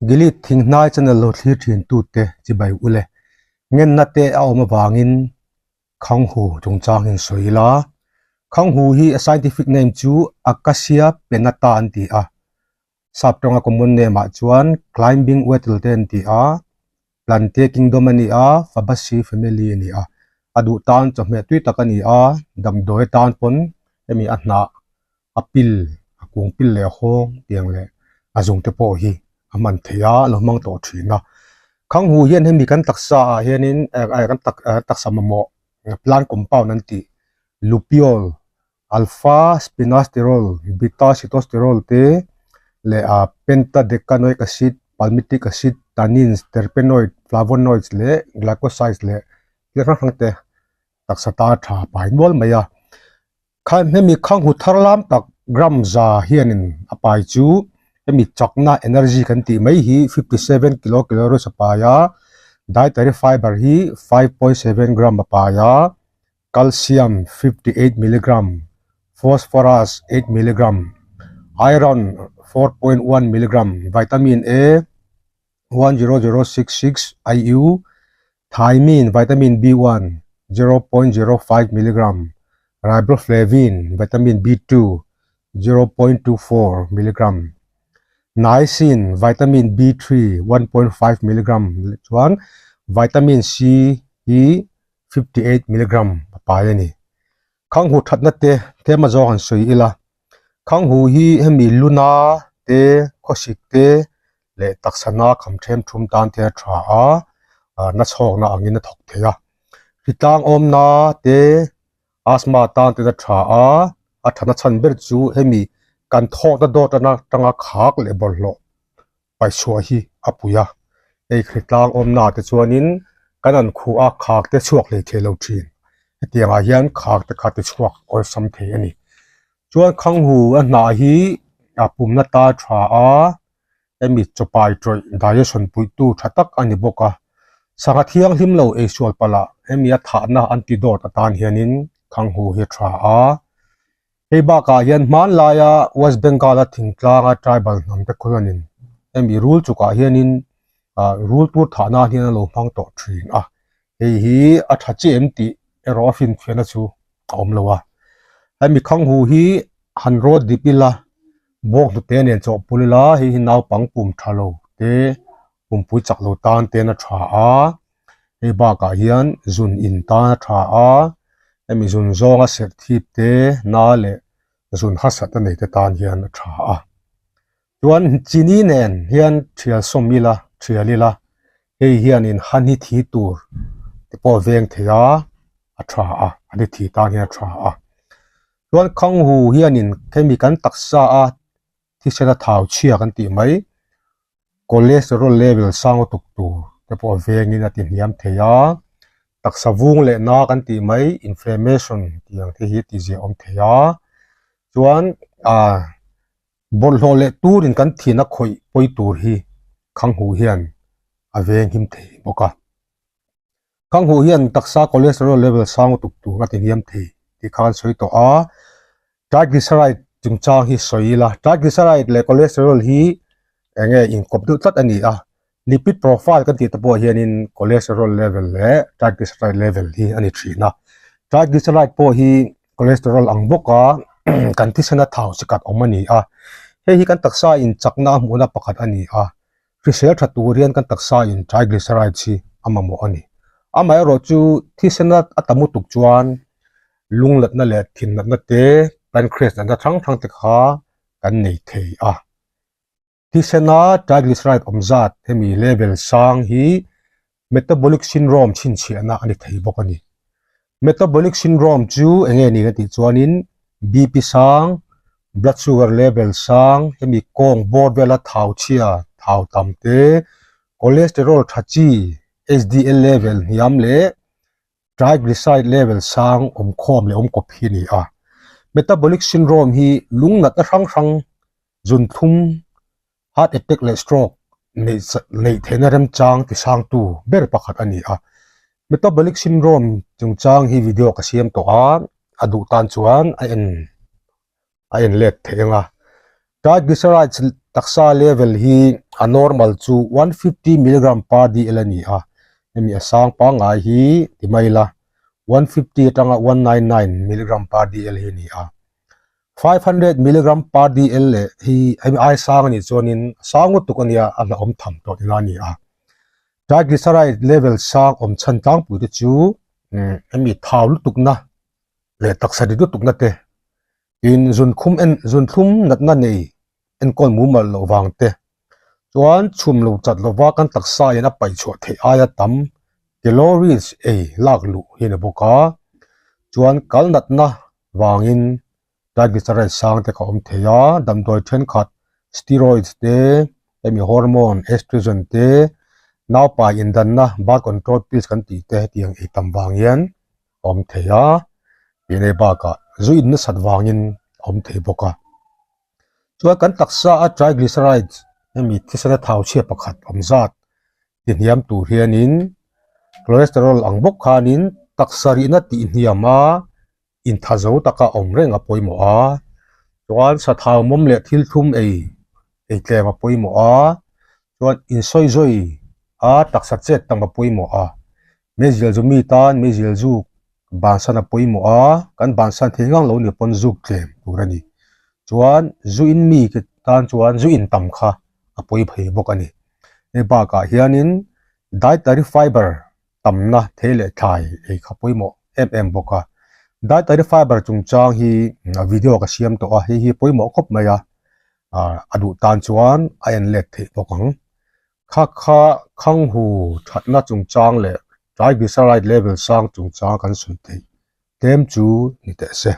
Gilead thinghnai channel lo thlir thin tute chibai ule ngenna te a awm avangin Khanghu chungchang hian sawi ila. Khanghu hi a scientific name chu Acacia pennata an ti a, sap tawnga common name ah chuan climbing wattle te an ti a, Plantae kingdom a ni a, Fabaceae family a ni a. A duh tan chawhmeh tui tak a ni a, damdawi tan pawn hemi a hnah a pil a kung pil leh a hawng tiang leh a zung te pawh hi a hman theih a, a lo hmang tawh thin a. Khanghu hian hemi kan taksa ah hianin kan taksa mamawh plant compound an tih lupeol alpha spinasterol, beta sitosterol te leh ah pentadecanoic acid, palmitic acid, tannins, terpenoid, flavonoids leh glycosides leh thil hrang hrang te taksa tan a tha pai nual mai a. Kha hemi khanghu thar lam tak gram za hianin a pai chu hemi chakna energy kan tih mai hi 57 kilocalories a pai a, dietary fiber hi 5.7 gram a pai a, calcium 58 milligram, phosphorus 8 milligram, iron 4.1 milligram, vitamin A 10066 IU, thiamine, vitamin B1, 0.05 milligram, riboflavin, vitamin B2, 0.24 milligram, niacin, vitamin B3, 1.5 milligram chuan vitamin C hi 58 milligram a pai a ni. Khanghu thatna te tlem a zawng han sawi ila. Khanghu hi hemi luna te khawsik te leh taksa na kham them thum tan te a tha a ah na chhawkna angin a thawk thei a hritlang awmna te asthma tan ten a tha a a thana chhan ber chu hemi kan thawkna dawt atanga khak leh bawlhhlawh paihchhuah hi a pui a hei hritlang awmna ah te chuanin kan an khuh a khak te chhuak hlei thei lo thin hetiang ah hian khak te kha ti chhuak awlsam thei a ni chuan khanghu a hnah hi a pumna ta tha a hemi chawpai tawih digestion puitu tha tak a ni bawk a sangha thianghlim lo eisual palh ah hemi a thahna antidote atan hianin khanghu hi a tha a. Hei bakah hian hmanlaia West Bengal-a thingtlanga tribal hnam te khuanin hemi rul chukah hianin ah rul tur thah nan hian a lo hmang tawh thin a, hei hi a tha chiah em tih erawh a finfiahna chu a awm lo a. Hemi khanghu hi han rawt dip ila bawk hnute nen chawhpul ila hei hi naupang pum tha lo te pumpui chak lo tan ten a tha a. Hei bakah hian zun in tan a tha a, hemi zun zawnga serh thip te na leh zun harsat a nei te tan hian a tha a. Chuan chini nen hian thial sawm ila thial ila hei hianin han hi thi tur te pawh a veng thei a, a tha a, an hi thi tan hian a tha a. Chuan khanghu hianin hemi kan taksa a thisena thau chhia kan tih mai cholesterol level sang lutuk tur te pawh a vengin a ti hniam thei a, taksa vung leh na kan tih mai inflammation tih ang te hi a ti ziah awm thei a, chuan ah bawlhhlawh leh turin kan thin a khawih pawi tur hi khanghu hian a veng him thei bawk a. Khanghu hian taksa cholesterol level sang lutuk tur a ti hniam thei tih kha kan sawi tawh a, triglyceride chungchang hi sawi ila, triglyceride leh cholesterol hi eng nge inkawp deuh tlat a ni a, lipid profile kan tih te pawh hianin cholesterol level leh triglyceride level hi a ni thin a, triglyceride pawh hi cholesterol ang bawka kan thisena thau chikat awm a ni a, hei hi kan taksa in chakna a hmuhna pakhat a ni a. Hrisel tha tur hian kan taksa in triglycerides hi a mamawh a ni. Amaherawh chu thisena a tam lutuk chuan lunglatna leh thinlatna te, pancreas natna hrang hrang te kha kan nei thei a. Thisena triglyceride awm zat hemi level sang hi metabolic syndrome chhinchhiahna a ni thei bawk a ni. Metabolic syndrome chu eng nge ni kan tih chuanin BP sang, blood sugar level sang, hemi kawng bawr vela thau chhia, thau tam te, cholesterol tha chi, HDL level hniam leh triglyceride level sang awmkhawm leh awmkawp hi a ni a. Metabolic syndrome hi lung natna hrang hrang zunthlum Heart attack leh stroke neih neih theihna remchang tisangtu ber pakhat a ni a. Metabolic syndrome chungchang hi video ka siam tawh a, a duh tan chuan a en a en let theih ang a. Triglycerides taksa level hi a normal chu 150 milligram per dl a ni a, hemi a sang pangngai hi ti mai ila 150 atanga 199 milligram per dl hi a ni a. 500 milligram per dl leh hi hemi ai sang a nih chuanin a sang ngawt tuk a nia, a hlauhawm tham tawh ila a ni a. Triglyceride level sang awm chhan tlangpui te chu hemi thau lutukna leh taksa rit lutukna te tin zunkhum en zunthlum natna nei enkawl mumal loh vang te chuan chhum lo chat lova kan taksa in a paih chhuah theih aia tam calories ei lak luh hi a ni bawk a, chuan kal natna vangin triglyceride sang te kha awm thei a, damdawi thenkhat steroids te hemi hormone estrogen te naupai indanna birth control pills kan tih te hetiang ei tam vang hian a awm thei a, tih bakah zu in nasat vangin a awm thei bawk a. Chuan kan taksa a triglycerides hemi thisena thau chhia pakhat awm zat ti hniam tur hianin cholesterol ang bawk khanin taksa rihna tih hniam a intha zo taka awm reng a pawimawh a, chuan sathau mawm leh thil thlum ei ei tlem a pawimawh a, chuan insawi zawi a taksa chet tam a pawimawh a, meizial zu mi tan meizial zuk bansan a pawimawh a, kan bansan thei ngang lo ni pawn zuk tlem tur a ni, chuan zu in mi te tan chuan zu in tam kha a pawi phei bawk a ni, hei bakah hianin dietary fiber tamna thei leh thlai ei kha pawimawh em em bawk a, dietary fiber chungchang hi video ka siam tawh a, hei hi pawimawh khawp mai a, ah a duh tan chuan a en let theih bawk ang. Kha kha khanghu thatna chungchang leh triglyceride level sang chungchang kan sawi theih tlem chu ni teh se.